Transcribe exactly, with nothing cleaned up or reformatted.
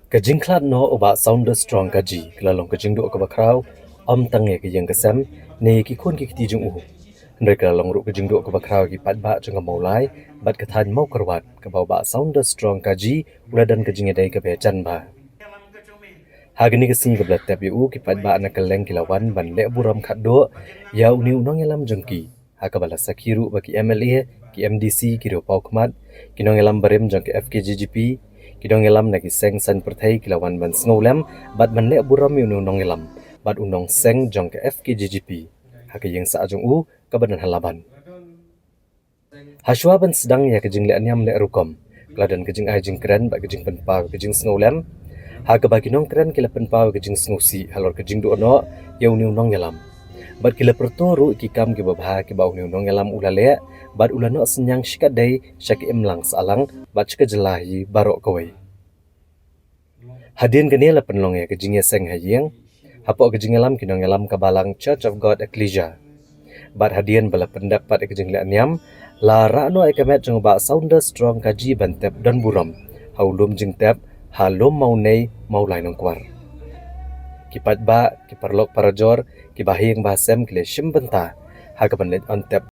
Ka jingkhlad noh u Bah Saunders Strong Kaji ka la long ka jingduh kaba khraw, ym tang ïa ka ïing ka sem ne ïa ki khun ki kti jong u, hynrei ka la long ruh ka jingduh kaba khraw ïa ki paidbah jong ka Mawlai bad ka thaiñ Mawkyrwat, kaba u Bah Saunders Strong Kaji u la don ka jingïadei kaba jan bha. Ha kane ka sngi kaba la tep ïa u, ki paidbah na kylleng ki la wan ban leh burom khatduh ïa une u nongïalam jong ki, ha kaba la sakhi ruh ba ki M L A, ki M D C, ki riew paw khmat, ki nongïalam barim jong ka F K J G P, ki nongïalam na ki seng saiñ pyrthei ki la wan ban sngewlem bad ban leh burom ïa une u nongïalam bad u nongseng jong ka F K J G P ha ka ïing sah jong u kaba don ha Laban. Hashwa ban sdang ïa ka jingleh niam leh rukom, ka la don ka jingai jingkren bad ka jingpynpaw ka jingsngewlem, ha kaba ki nongkren ki la pynpaw ka jingsngewsih halor ka jingduh noh ïa une u nongïalam. Bad ki la pyrto ruh ki kam kiba bha kiba une u nongïalam u la leh bad u la noh synñiang shikatdei sha ka imlang sahlang bad sha ka jylla hi baroh kawei. Hadien kane la pynlong ïa ka jingïaseng ha ïing hapoh ka jingïalam ki nongïalam ka balang Church of God Ecclesia. Bad hadien ba la pyndep pat ïa ka jingleh niam, la rah noh ïa ka met jong u Bah Saunders Strong Kaji ban tep don burom ha u lum jingtep ha Lum Mawnei, Mawlai Nongkwar. Ki paidbah, ki paralok parajor, ki bahaïing bahasem ki la shim bynta ha kaban leit on tep